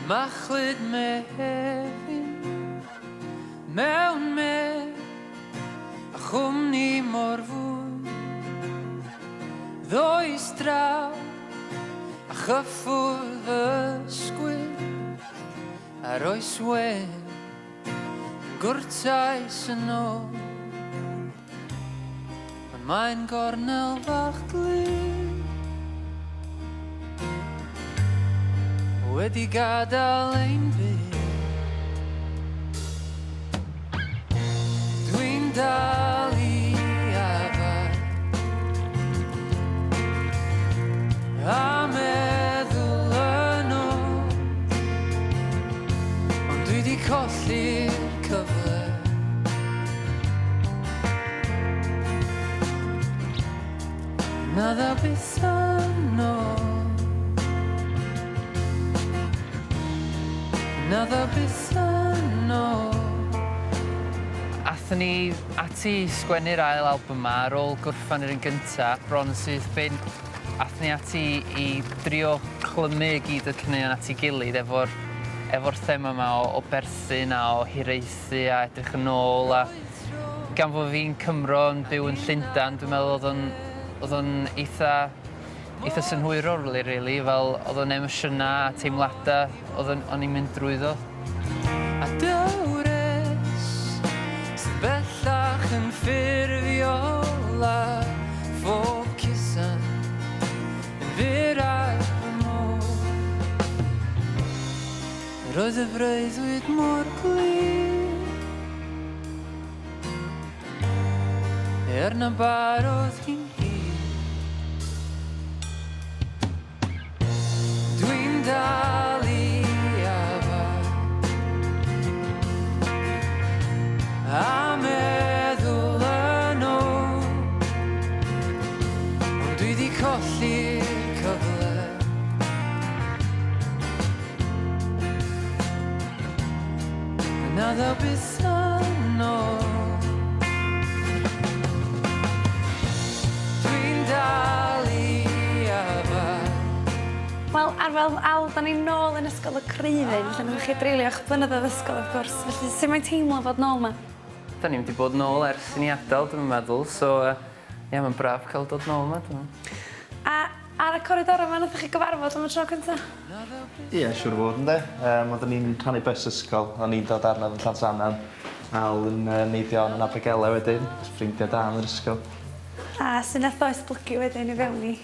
Machlud mefin mewn medd a chwmni mor fwy. Ddois draw a chyffwrdd fy ysgwydd a roes wen yn gwrtais yn ôl. Ond mae'n gornel fach glir wedi gadael ein byd. Dwi'n dal i afael a meddwl yn ôl, ond dwi 'di colli'r cyfle. Na ddaw byth yn ôl. Na ddaw byth yn ôl. Athon ni ati i sgwennu'r ail albym 'ma ar ôl gorffan yr un gynta bron yn syth bin. Athon ni ati i drio clymu i gyd y caneuon at 'i gilydd efo'r efo'r thema 'ma o o berthyn a o hiraethu. Werthu a edrych yn ôl a gan fo' fi'n Cymro yn byw yn Llundan dwi'n meddwl o'dd o'n o'dd o'n eitha eitha synhwyrol rili rili fel o'dd o'n emosiyna a teimlada o'dd yn o'n i'n mynd drwyddo. A dy wres sydd bellach yn ffurfiol a phob cusan yn fyr ar fy môr. Roedd y freuddwyd mor glir. Er na barodd hi'n hir. Dwi'n dal i afael a meddwl yn ôl, ond dwi 'di colli'r cyfle. Na ddaw byth yn ôl. Dwi'n dal i afael. Wel, Arwel, Al, da ni nôl yn Ysgol y Creuddyn, lle nathoch chi dreulio eich blynyddoedd ysgol wrth gwrs, felly sut mae'n teimlo fod nôl 'ma? Da ni'm 'di bod nôl ers i ni adal dwi'm yn meddwl, so yy ie mae'n braf cael dod nôl 'ma dwi me'wl. A Ar y coridora 'ma nathoch chi gyfarfod am y tro cynta? Ie siŵr o fod ynde? Yym oedden ni'n rhannu bys ysgol, o'n i'n dod arno yn Llansannan, Al yn yy neidio on yn Abergele wedyn, ffrindia da yn yr ysgol. A su' nath o esblygu wedyn i fewn i...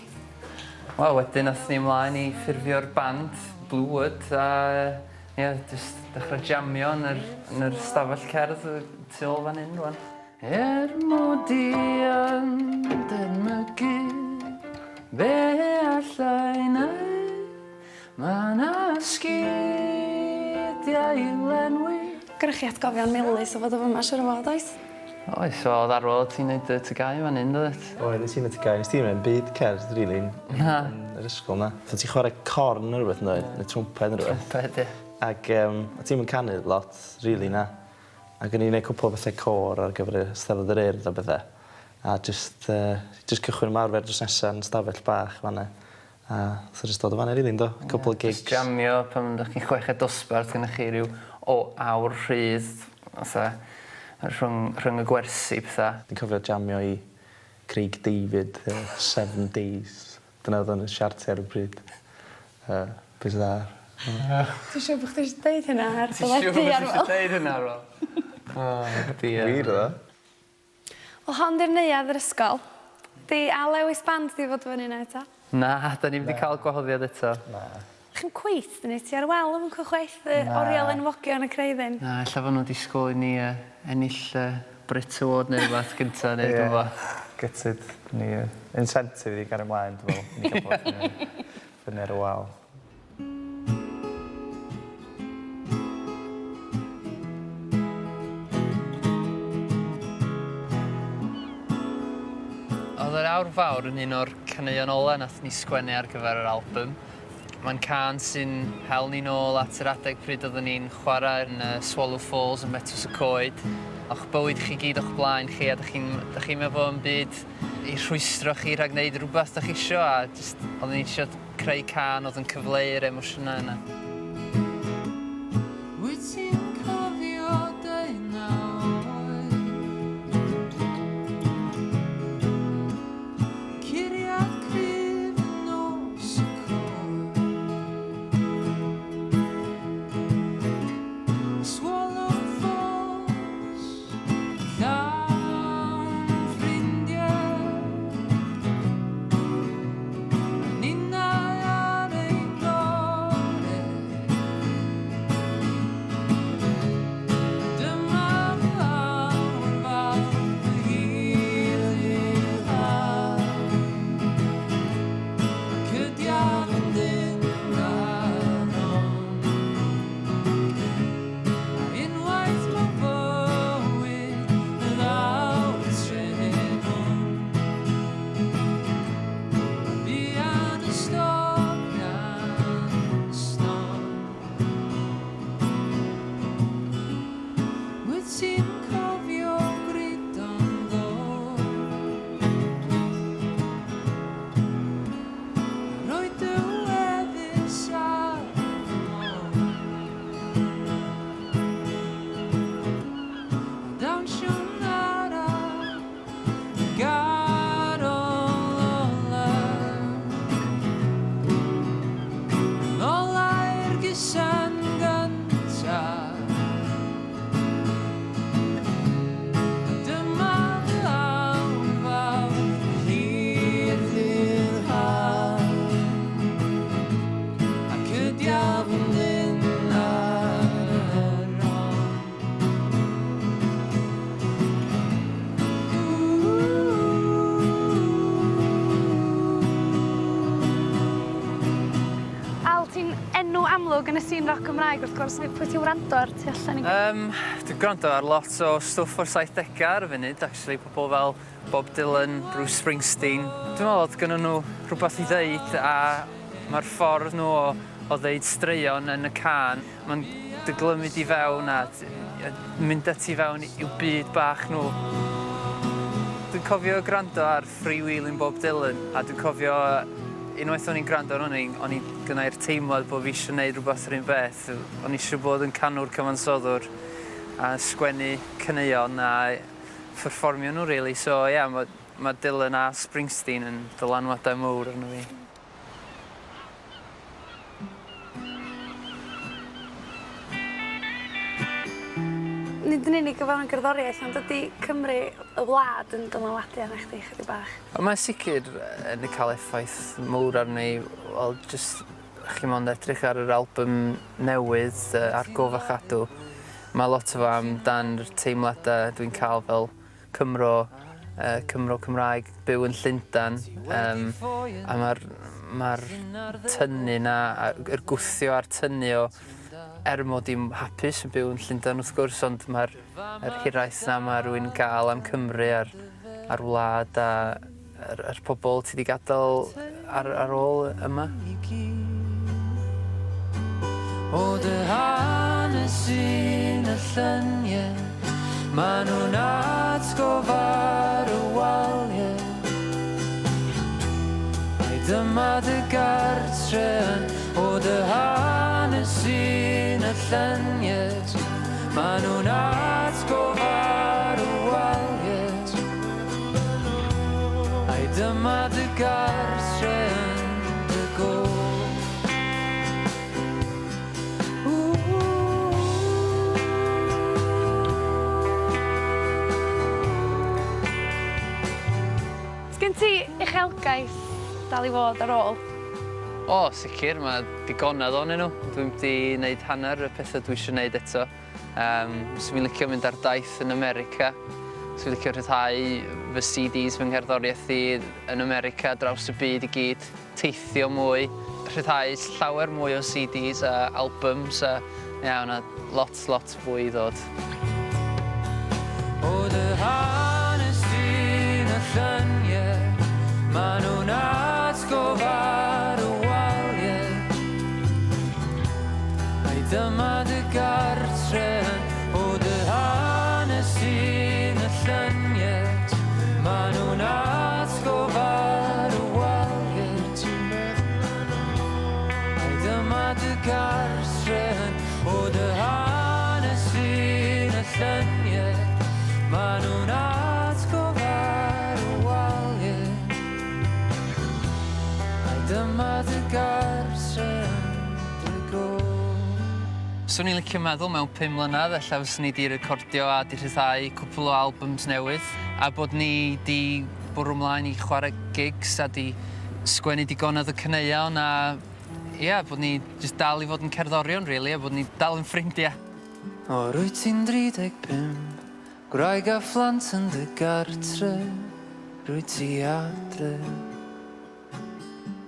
Wel wedyn athon ni ymlaen i ffurfio'r band Blue Wood a yy ie jyst dechre jamio yn yr yn yr stafell cerdd yy tu ôl fan 'yn rŵan. Er mod i yn dirmygu be allai wneud, mae 'na sgidiau i lenwi. Gynnoch chi atgofion melys o fod o fyma siŵr o fod, oes? Oes, wel o'dd Arwel o't ti'n neud dy TGAU fan 'yn doeddet? Oedd, nes i'm y TGAU, nes ti'm yn byd cerdd rili yn... Na. ...yn yr ysgol na. So ti'n chware corn ne' rwbeth ynddoedd? Neu trwmped ne' rwbeth. Trwmped ie. Ag yym o' ti'm yn canu lot rili na. Ac o'n i'n neud cwpwl o bethe côr ar gyfer y Steddfod yr Urdd a bethe. A jyst yy jyst cychwyn ymarfer drws nesa yn stafell bach fan 'na. A so jyst dod o fan 'na rili yndo? Cwpwl o gigs. Jyst jamio pan 'dach chi'n chweched dosbarth gynnoch chi ryw o awr rhydd fatha rhwng rhwng y gwersi petha. Dwi'n cofio jamio i Craig David yy Seven Days. Dyna o'dd yn y siartia ar y pryd. Yy bizarre. Dwi'n siŵr bo' chdi isio deud hynna ar deledu Arwel. Ti'n siŵr bo' ti isio deud hynna Arwel? O dear. Wir o'dd o. Wel hon 'di'r neuadd yr ysgol. 'Di Al Lewis Band 'di fod fyny 'na eto? Na, 'dan ni'm 'di ca'l gwahoddiad eto. Na. Chi'm cweit 'di neud ti ar wal yn fwncw chwaith yy oriel enwogion y Creuddyn. Na ella fo' nw'n disgwl i ni yy ennill yy Brit Award neu rwbath gynta neu dw'mbo. Gutted. Ni yy incentive i gario mlaen dwi me'wl. I ni ga'l bod fyny fyny ar y wal. O'dd yr awr fawr yn un o'r caneuon ola nath ni sgwennu ar gyfer yr albym. Mae'n cân sy'n hel ni nôl at yr adeg pryd oeddwn ni'n chwarae yn y Swallow Falls ym Metws y Coed. O'ch bywyd chi gyd o'ch blaen chi a 'dych chi'n 'dych chi'm efo 'm byd i rhwystro chi rhag neud rwbath 'dych chi isio a jyst oedden ni isio creu cân o'dd yn cyfleu'r emosiynau yna. Wyt ti'n cofio deunaw oed? Curiad cryf yn nos y coed. Swallow falls, llawn ffrindiau. Ninnau ar ein gorau. Dyma awr fawr hir ddydd haf. Cydiaf yn dyn aron. Unwaith mewn bywyd ddaw y trên hwn. Buan y stopian snon. Wyt ti'n cofio gwrido'n ddod? Roi dy wefus ar y môr. Dawnsio'n araf, garol olaf. Olau'r gusan gyntaf. Dyma awr fawr hir ddydd haf. A cydiaf yn dyn ar yr on. Al, ti'n enw amlwg yn y sîn roc Gymraeg wrth gwrs. Pwy ti'n wrando ar tu allan i Dwi'n gwrando ar lot o stwff o'r 70au ar y funud, actually, pobl fel Bob Dylan, Bruce Springsteen. Dwi'n meddwl bod gynnon nhw rhywbeth i ddeud a mae'r ffordd nhw o ddeud straeon yn y cân, mae'n dy glymu di fewn a mynd â ti fewn i'w byd bach nhw. Dwi'n cofio gwrando ar Freewheeling Bob Dylan a dwi'n cofio unwaith o'n i'n gwrando ar hwnna, o'n i'n gynnau'r teimlad bod fi eisiau gwneud rhywbeth yr un beth. O'n i eisiau bod yn canwr cyfansoddwr a sgwennu caneuon a pherfformio nhw really. So ie, yeah, ma Dylan a Springsteen yn dylanwadau mawr arno fi. Nid yn unig o fewn y gerddoriaeth, ond ydy Cymru y wlad yn dylanwadu arna chdi chydig bach? Ond mae'n sicr yn cael effaith mawr arni. Wel, jyst chi mond edrych ar yr album newydd Ar Gof a Chadw. Mae lot o fo amdan yr teimladau dwi'n cael fel Cymro, Cymro Cymraeg byw yn Llundain. A mae'r ma tynnu na, yr gwthio a'r tynnu o, er mod i'n hapus yn byw yn Llundain wrth gwrs, ond mae'r yr hiraeth na mae rhywun gael am Cymru a'r wlad a yr pobl ti wedi gadael ar ôl yma. O dy hanes yn y lluniau, ma' nhw'n atgof ar y waliau. Ai dyma dy gartre yn o dy hanes yn y lluniau, ma' nhw'n atgof ar y waliau. Ai dyma dy gartre yn dy gof. Sgyn ti uchelgais dal i fod ar ôl? O, sicr, mae digonedd ohonyn nhw. Dwi'n wedi wneud hanner y pethau dwi eisiau gwneud eto. So fi'n licio mynd ar daith yn America. So fi'n licio rhyddhau fy CDs, fy ngherddoriaeth i yn America, draws y byd i gyd, teithio mwy, rhyddhau llawer mwy o CDs a albums a ia, yna lot, lot fwy i ddod. O dy hanes yn y lluniau, ma' nhw'n atgof ar y waliau. Ai dyma dy gartre o dy hanes yn y lluniau, ma' nhw'n atgof ar y waliau. Ai dyma dy gartre o dy hanes Swn i'n licio meddwl mewn 5 mlynedd ella fyswn ni 'di recordio a 'di rhyddhau cwpwl o albums newydd a bod ni 'di bwrw mlaen i chware gigs a 'di sgwennu digonedd o caneuon a ia bod ni jyst dal i fod yn cerddorion rili a bod ni dal yn ffrindia. O rwyt ti'n 35, gwraig a phlant yn dy gartre, rwyt ti adre.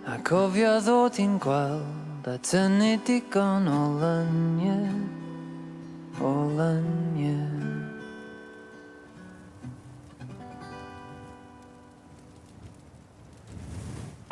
A cofio ddod i'n gweld a tynnu digon o luniau.